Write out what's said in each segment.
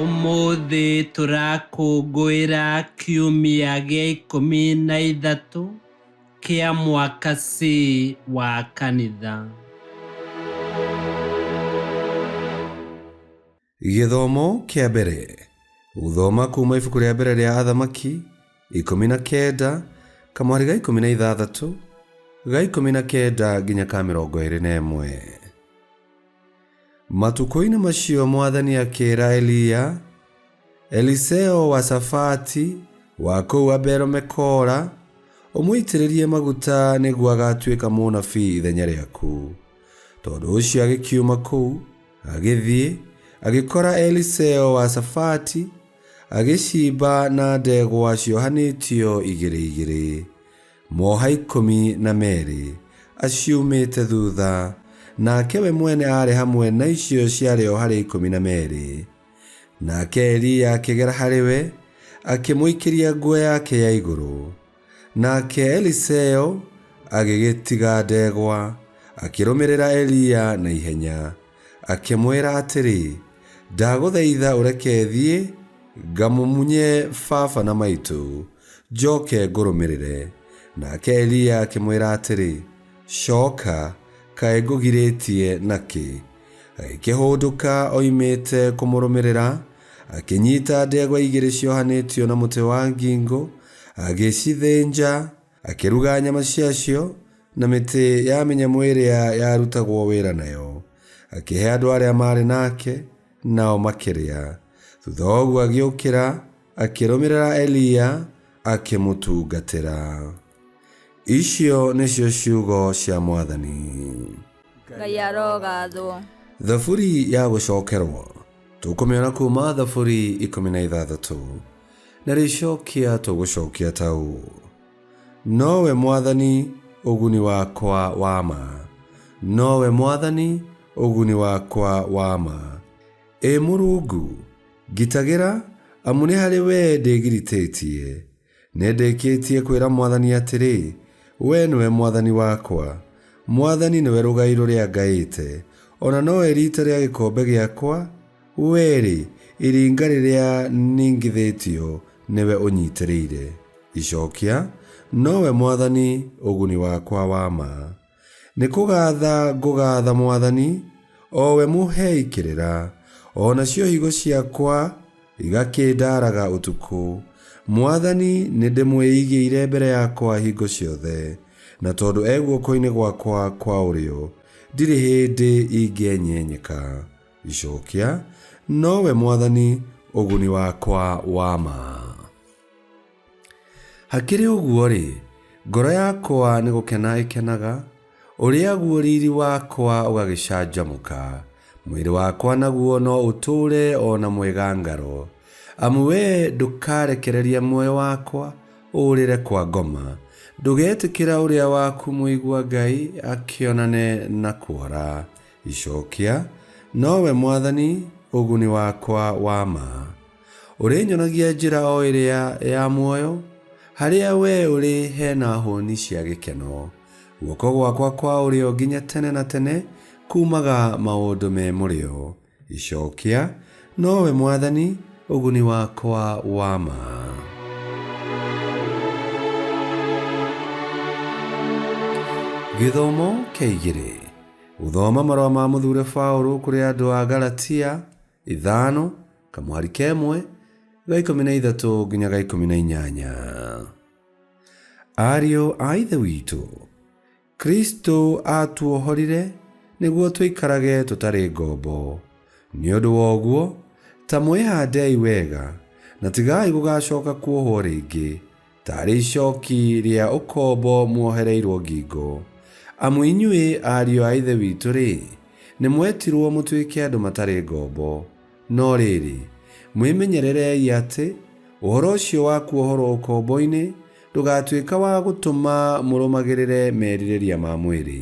Ũmũthĩ tũrakũngũĩra kiumia gĩa 13 kĩa mwaka C wa kanitha. Gĩthomo kĩa mbere. Gũthoma kuma ibuku rĩa mbere rĩa Athamaki 19 kamwari ga 16 ga 19 nginya ka 21. Matukũ-inĩ macio mwathani akĩĩra Eliya, Eliseo wa Safati wa kũu Abelo-Mekola, ũmũitĩrĩrie maguta nĩguo agatuĩka mũnabii ithenya rĩaku. Tondũ ũcio agĩkiuma kũu, agĩthiĩ, agĩkora Eliseo wa Safati agĩcimba na ndegwa ciohanĩtio igĩrĩ igĩrĩ. Moha 12 aciumĩte thutha, nake we mwene aarĩ hamwe na icio ciarĩ o harĩ 12. Nake Eliya akĩgera harĩ we, akĩmũikĩria nguo yake ya igũrũ. Nake Eliseo agĩgĩtiga ndegwa, akĩrũmĩrĩra Eliya na ihenya, akĩmwĩra atĩrĩ, Ndagũthaitha ũreke thiĩ ngamumunye baba na maitũ, njoke ngũrũmĩrĩre. Nake Eliya akĩmwĩra atĩrĩ, Coka, kaĩ ngũgirĩtie na kĩ? Agĩkĩhũndũka oimĩte kũmũrũmĩrĩra, akĩnyita ndegwa igĩrĩ ciohanĩtio na mũtĩ wa ngingo, agĩcithĩnja, akĩruga nyama ciacio na mĩtĩ ya mĩnyamũ ĩrĩa yarutagwo wĩra nayo, akĩhe andũ arĩa maarĩ nake, nao makĩrĩa. Thutha wa ũguo agĩũkĩra, akĩrũmĩrĩra Eliya, akĩmũtungatĩra. Icio nĩcio ciugo cia Mwathani. Ngai arogathwo. Thaburi ya gũcokerwo tũkũmĩona kuma Thaburi 16 na rĩcokia tũgũcokia ta ũũ: Nowe Mwathani ũguni wakwa wa ma, nowe Mwathani ũguni wakwa wa ma. Ĩ Mũrungu, ngitagĩra, amu nĩ harĩ wee ndĩgiritĩtie. Nĩndĩkĩtie kwĩra Mwathani atĩrĩ, Wee nĩwe Mwathani wakwa. Mwathani nĩwe rũgai rũrĩa ngaĩte, o na nowe riita rĩa gĩkombe gĩakwa, wee-rĩ, iringa rĩrĩa ningithĩtio nĩwe ũnyitĩrĩire. Icokia, Nowe Mwathani ũguni wakwa wa ma. Nĩ kũgatha ngũgatha Mwathani, o we mũhei kĩrĩra, o nacio higo ciakwa igakĩndaaraga ũtukũ. Mwathani nĩndĩmwĩigĩire mbere yakwa hingo ciothe, na tondũ e guoko-inĩ gwakwa kwa ũrĩo, ndirĩ hĩndĩ ingĩenyenyeka. Icokia, Nowe Mwathani ũguni wakwa wa ma. Hakĩrĩ ũguo-rĩ, ngoro yakwa nĩ gũkena ĩkenaga, ũrĩa guo riri wakwa ũgagĩcanjamũka, mwĩrĩ wakwa naguo no ũtũũre o na mwĩgangaro. Amu wee ndũkarekereria muoyo wakwa ũũrĩre kwa ngoma, ndũgetĩkĩra ũrĩa waku mũigua Ngai akĩonane na kuora. Icokia, Nowe Mwathani, ũguni wakwa wa ma. Ũrĩnyonagia njĩra o ĩrĩa ya muoyo, harĩa wee ũrĩ he na hũni cia gĩkeno. Guoko gwakwa kwa ũrĩo nginya tene na tene kuumaga maũndũ me mũrĩo. Icokia, Nowe Mwathani, ũguni wakwa wa ma. Gĩthomo kĩa igĩrĩ. Gũthoma marũa ma mũthure Paũlũ kũrĩ andũ a Galatia 5 kamwari kemwe ga 13 nginya ga 18. Ariũ a Ithe witũ, Kristo aatuohorire nĩguo tũikarage tũtarĩ ngombo. Nĩ ũndũ wa ũguo, ta mwĩhandei wega, na tigai gũgacoka kuohwo rĩngĩ, taarĩ icoki rĩa ũkombo muohereirwo ngingo. Amu inyuĩ, ariũ a Ithe witũ-rĩ, nĩmwetirwo mũtuĩke andũ matarĩ ngombo, no rĩrĩ, mwĩmenyererei atĩ ũhoro ũcio wa kuohorwo ũkombo-inĩ ndũgatuĩka wa gũtũma mũrũmagĩrĩre merirĩria ma mwĩrĩ.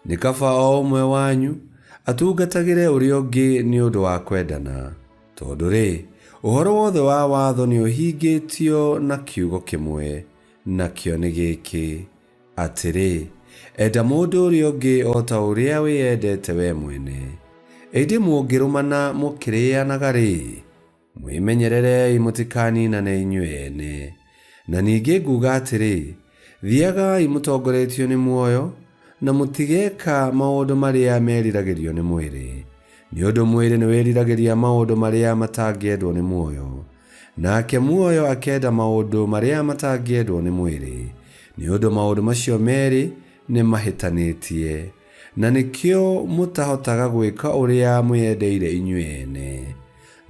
Nĩ kaba o ũmwe wanyu atungatagĩre ũrĩa ũngĩ nĩ ũndũ wa kwendana. Tondũ-rĩ, ũhoro wothe wa watho nĩũhingĩtio na kiugo kĩmwe, nakĩo nĩ gĩkĩ, atĩrĩ, Enda mũndũ ũrĩa ũngĩ o ta ũrĩa wĩendete wee mwene. Ĩndĩ mũngĩrũmana mũkĩrĩanaga-rĩ, Mwĩmenyererei mũtikaninane inyuĩ ene. Na ningĩ nguga atĩrĩ, thiagai mũtongoretio nĩ muoyo, na mũtigeka maũndũ marĩa meriragĩrio nĩ mwĩrĩ. Nĩ ũndũ mwĩrĩ nĩ wĩriragĩria maũndũ marĩa matangĩendwo nĩ muoyo, nake muoyo akenda maũndũ marĩa matangĩendwo nĩ mwĩrĩ, nĩ ũndũ maũndũ macio merĩ nĩ mahĩtanĩtie, na nĩkĩo mũtahotaga gwĩka ũrĩa mwĩendeire inyuĩ ene.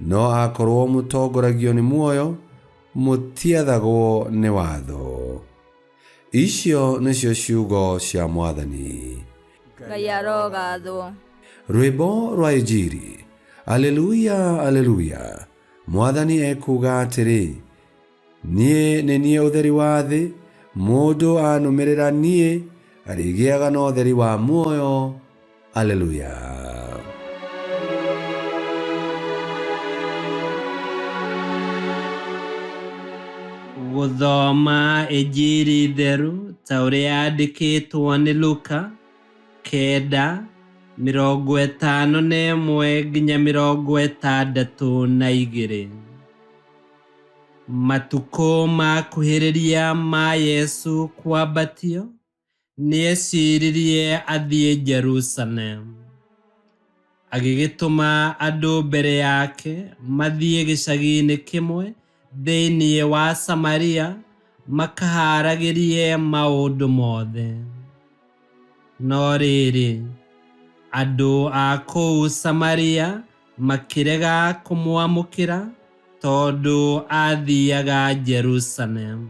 No akorwo mũtongoragio nĩ muoyo, mũtiathagwo nĩ watho. Icio nĩcio ciugo cia Mwathani. Ngai arogathwo. Rwĩmbo rwa Injiri. Aleluya, aleluya. Mwathani ekuuga atĩrĩ, Niĩ nĩ niĩ ũtheri wa thĩ, mũndũ anũmĩrĩra niĩ arĩgĩaga na ũtheri wa muoyo. Aleluya. Gũthoma Injiri theru ta ũrĩa yandĩkĩtwo nĩ Luka 9:51 nginya 62. Matukũ makuhĩrĩria ma Yesu kwambatio, nĩeciririe athiĩ Jerusalemu. Agĩgĩtũma andũ mbere yake mathiĩ gĩcagi-inĩ kĩmwe thĩinĩ wa Samaria makahaaragĩrie maũndũ mothe. No rĩrĩ, andũ a kũu Samaria makĩrega kũmwamũkĩra tondũ aathiaga Jerusalemu.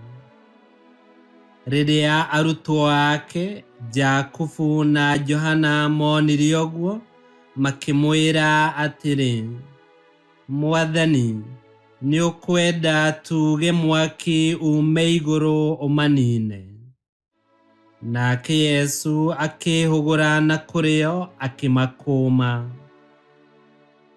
Rĩrĩa arutwo ake Jakubu na Johana monire ũguo, makĩmwĩra atĩrĩ, Mwathani, nĩũkwenda tuuge mwaki uume igũrũ ũmanine? Nake Yesu akĩĩhũgũra na kũrĩ o akĩmakũũma.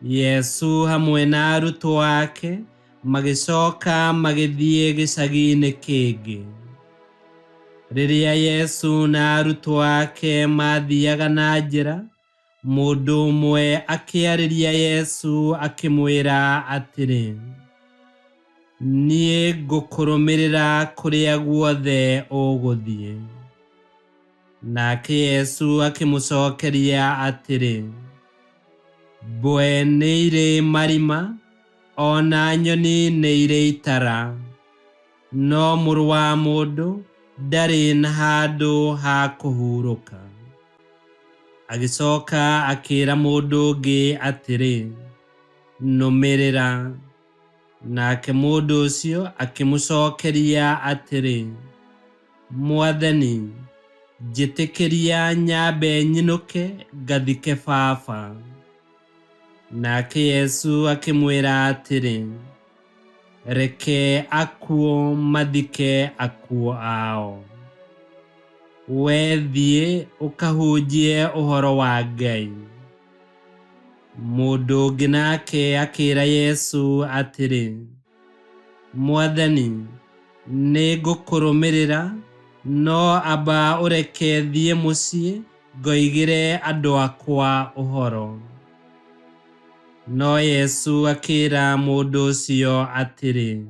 Yesu hamwe na arutwo ake magĩcoka magĩthiĩ gĩcagi-inĩ kĩngĩ. Rĩrĩa Yesu na arutwo ake maathiaga na njĩra, mũndũ ũmwe akĩarĩria Yesu akĩmwĩra atĩrĩ, Niĩ ngũkũrũmĩrĩra kũrĩa guothe ũgũthiĩ. Nake Yesu akĩmũcokeria atĩrĩ, Mbwe nĩ irĩ marima, o na nyoni nĩ irĩ itara, no Mũrũ wa Mũndũ ndarĩ na handũ ha kũhurũka. Agĩcoka akĩĩra mũndũ ũngĩ atĩrĩ, Nũmĩrĩra. Nake mũndũ ũcio akĩmũcokeria atĩrĩ, Mwathani, njĩtĩkĩria nyambe nyinũke ngathike baba. Nake Yesu akĩmwĩra atĩrĩ, Reke akuũ mathike akuũ ao. Wee thiĩ ũkahunjie ũhoro wa Ngai. Mũndũ ũngĩ nake akĩĩra Yesu atĩrĩ, Mwathani, nĩngũkũrũmĩrĩra, no amba ũreke thiĩ mũciĩ ngoigĩre andũ akwa ũhoro. No Yesu akĩĩra mũndũ ũcio atĩrĩ,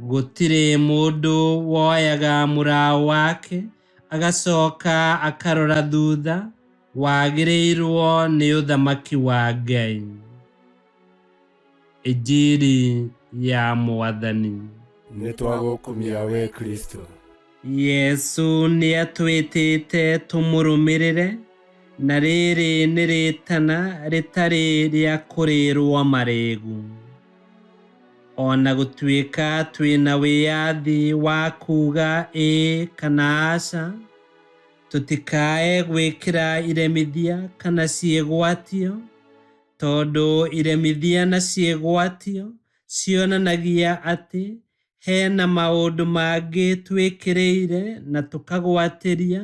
Gũtirĩ mũndũ woyaga mũraũ wake agacoka akarora thutha wagĩrĩirwo nĩ ũthamaki wa Ngai. Injiri ya Mwathani. Nĩ twagũkumia we Kristo. Yesu nĩatwĩtĩte tũmũrũmĩrĩre, na rĩrĩ nĩ rĩtana rĩtarĩ rĩa kũrĩrwo marĩĩgu. O na gũtuĩka twĩna wĩyathi wa kuuga ĩĩ kana aca, tũtikae gwĩkĩra iremithia kana ciĩgwatio, tondũ iremithia na ciĩgwatio cionanagia atĩ hena maũndũ mangĩ twĩkĩrĩire na tũkagwatĩria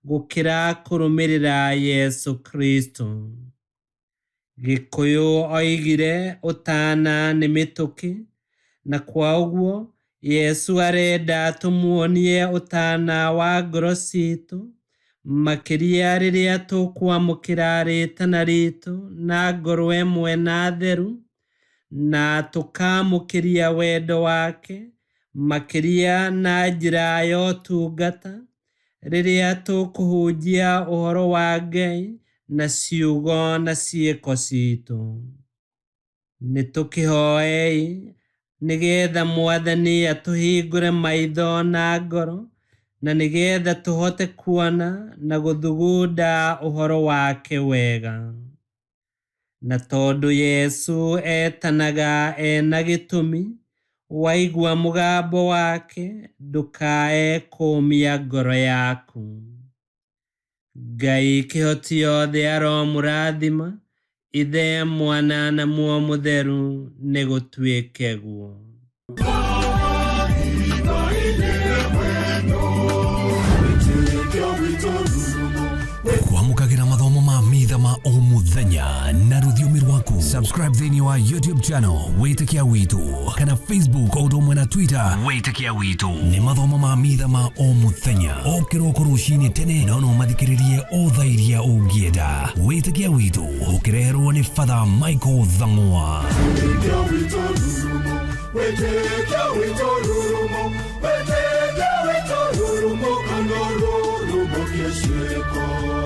gũkĩra kũrũmĩrĩra Yesu Kristo. Gĩkũyũ oigire ũtana nĩ mĩtũkĩ, na kwa ũguo Yesu arenda tũmuonie ũtana wa ngoro citũ, makĩria rĩrĩa tũkwamũkĩra rĩtana ritũ na ngoro ĩmwe na theru, Na tũkamũkĩria wendo wake makĩria na njĩra ya ũtungata rĩrĩa tũkũhunjia ũhoro wa Ngai na ciugo na ciĩko citũ. Nĩ tũkĩhoei nĩgetha Mwathani atũhingũre maitho na ngoro na nĩgetha tũhote kuona na gũthugunda ũhoro wake wega. Na tondũ Yesu etanaga ena gĩtũmi, waigua mũgambo wake ndũkae kũũmia ngoro yaku. Ngai kĩhoti yothe aromũrathima, Ithe, Mwana na Muoyo Mũtheru, nĩ gũtuĩke guo. Kwamũkagĩra mathomo ma mitha ma o mũthenya na rũthiomi rwaku. Subscribe thĩinĩ wa YouTube channel Wĩtĩkia Witũ kana Facebook o ũndũ ũmwe na Twitter Wĩtĩkia Witũ. Nĩ mathomo ma mitha ma o mũthenya o kĩroko rũcinĩ tene, no no mathikĩrĩrie o thaa iria ũngĩenda. Wĩtĩkia Witũ ũkĩreherwo nĩ Father Michael Thang'wa. Wĩtĩkia witũ rurumo, wĩtĩkia witũ rurumo, wĩtĩkia witũ rurumo, kana rurumo kĩciĩko.